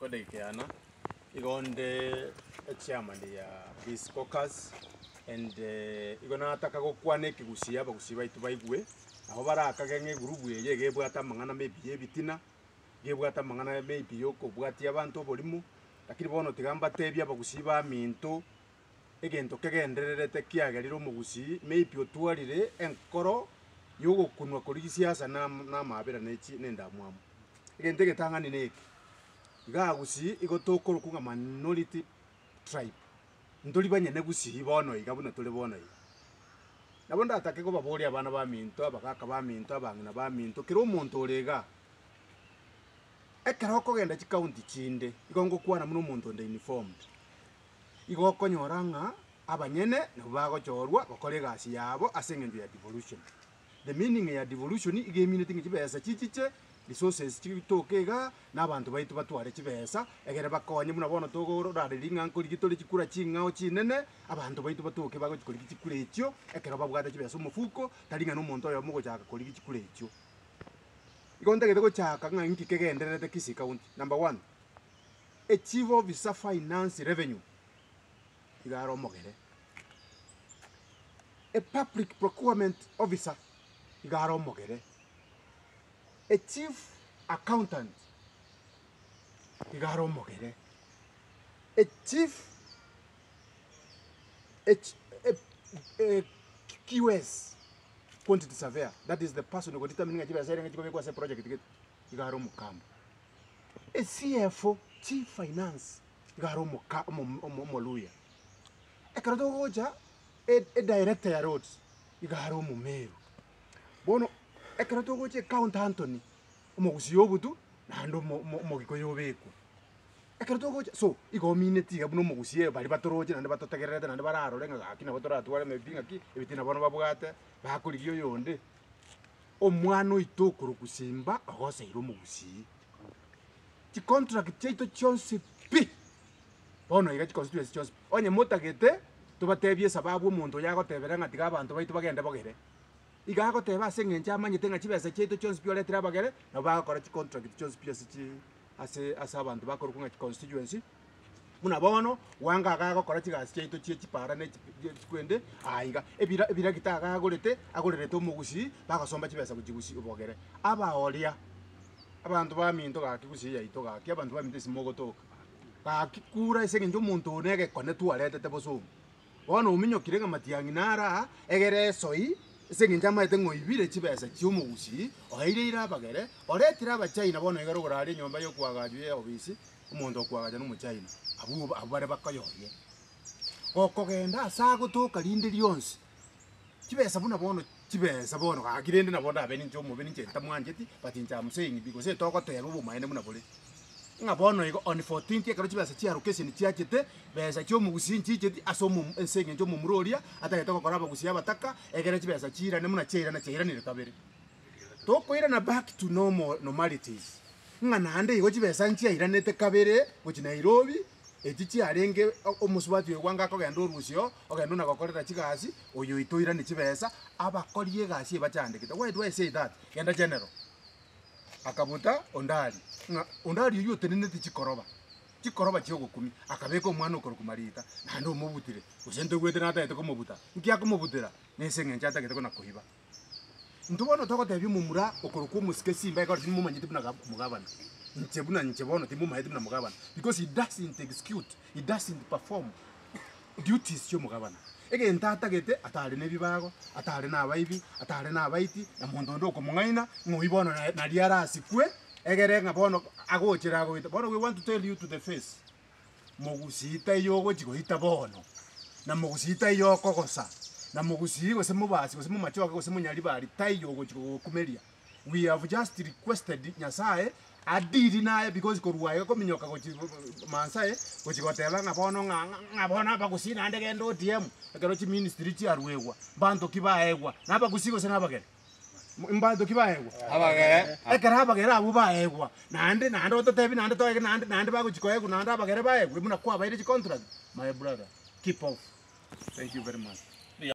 Kodekiana, igo nde echairman ya this caucus and igo nataka gokwana ekegusii abagusii baito baigwe, nabo barakage ng'a egurubu eye iga ebwate amang'ana maybe ya ebitina, iga ebwate amang'ana maybe ya okobwatia abanto oborimo, lakini bono tiga mbatebie abagusii baminto, egento kegendererete kiagerire omogusii maybe otwarire enkoro ya ogokunwa korigia siasa na na amabera ne chi na endamwamu. Egento egetang'ani neke, igaa gusii igo tokorokwa ng'a minority tribe, ntori banyene gusii bono iga buna tore bono iga. Nabo ndatake kobaboria abana baminto, abagaka baminto, abang'ina baminto, kera omonto ore igaa, ekero okogenda chikaunti chinde, igo ngokwana buna omonto onde informed, igo okonyora ng'a abanyene nabwo bagochorwa gokora egasi yabo ase eng'encho ya devolution. The meaning ya devolution iga emineti ng'a chibesa chichiche, resources chitoke igaa, na abanto baito batware chibesa, egere bakonye buna bono togororareri ng'a nkorigia tore chikura ching'ao chinene, abanto baito batoke bagochi korigia chikura echio, ekero babwate chibesa omofuko, tari ng'a na omonto oyomo ogochaka korigia chikura echio. Igo ntagete gochaka ng'a inki kegendererete Kisii County, number one, e chief officer finance revenue, iga are omogere. A public procurement officer iga are omogere, a chief accountant iga are omogere, a chief a QS quantity surveyor that is the person ogo determine ng'a chibesa ere ng'a chikobekwa ase eproject gete iga are omokamba, a CFO chief finance iga are omoka omo omo omoluya. Ekero togocha edirector ya roads iga are omomeru. Bono ekero togocha ecounty Anthony, omogusii obutu naende omo omo omogikuyu obekwa. Ekero togocha so igo omineti iga buna omogusii baria batoroche naende batotegererete naende bararore ng'a gaki nabo toratware maybe ng'aki ebitina bono babwate bakorigia oyonde. Omwana oito okorokwa Simba ogoseire omogusii. Chicontract chiaito chionsi pi. Bono iga chiconstituency chionsi pi. Onye motagete, tobatebie esababu omonto oyo agotebera ng'a tiga abanto baito bagende bogere. Iga agoteba ase eng'encho amanyete ng'a chibesa chiaito chionsi pi oretire abagere, nabo bagokora chicontract chionsi pi ase chi ase ase abanto bakorokwa ng'a chiconstituency, buna bono, Wanga iga agokora chigasi chiaito chie chipara ne chipi chikwende aa iga. Ebira ebiragita iga agorete, agorerete omogusii, bagosomba chibesa gochia gusii obogere. Abaoria, abanto baminto gaki gusii yaito gaki, abanto baminto ase mogotoka. Gaki kura ase eng'encho omonto oo negekone twaretete bosongo. Bono ominyokire ng'a matiang'i naro aa, egere esoi, ase eng'encho amaete ng'a oibire chibesa chi'omogusii, oeireire abagere, oretire abachaina bono iga rogoro aria enyomba y'okoagachwa ya ofisi, omonto okoagacha na omochaina, abwo abwo bare bakoyorie. Gokogenda ase agotoka rinde rionsi. Chibesa buna bono chibesa bono gaki rende nabo ndabe ninche omobe ninche ntamwancheti but inche am saying bi gose togoteba obomaene buna bore. Ng'a bono igo on fourteenth ekero chibesa chia allocation chiachete, besa chia omogusii nchicheti ase omo ase eng'encho omomura oria atagete gokora abagusii abataka egere chibesa chiirane buna chiairana chiairanire kabere. Tokoirana back to normal normalities ng'a naende igo chibesa nchiairanete kabere gochia Nairobi, echi chiarenge omosubati oyo bwango akogenda orusio, ogende ona gokorera chigasi, oyo oito oirane chibesa, abakori egasi ebachandegete. Why do I say that? Genda general, akabuta Ondari, ng'a Ondari oyio oteneneti chikoroba, chikoroba chia ogokumia, akabeka omwana okorokwa Marita, naende omobutire, gose ntoigwete natagete komobuta, nki akomobutera? Nese eng'encho atagete kona koiba. Intwe bono togotebia omomura okorokwa omosike simba ekero timomanyeti buna omogabana. Inche buna inche bono timomanyeti buna omogabana because he doesn't execute, he doesn't perform duties chi'omogabana. Egento atagete atare na ebibago, atare na abaibi, atare na abaiti, na monto onde okomong'aina, ng'a oyio bono nario arasikwe, egere ng'a bono agochera agoita. Bono we want to tell you to the face. Mogusii taiyo ogochia goita bono, na mogusii taiyo okogosa, na mogusii gose mobasi gose momachoge gose monyaribari taiyo ogochia kogokumeria. We have just requested Nyasaye adeal naye because korwa aiga kominyoka gochia Maansae gochia goteba ng'a bono ng'a ng'a bono abagusii naende genda ODM ekero chiministry chiaruegwa mbanto ki baegwa na abagusii gose na abageni? Mbanto ki baegwa? Abagere. Ekero abagere abwo baegwa, naende naende ototebi naende toege naende naende bagochi koegwa naende abagere baegwe buna kwabaire chicontract, my brother, keep off. Thank you very much.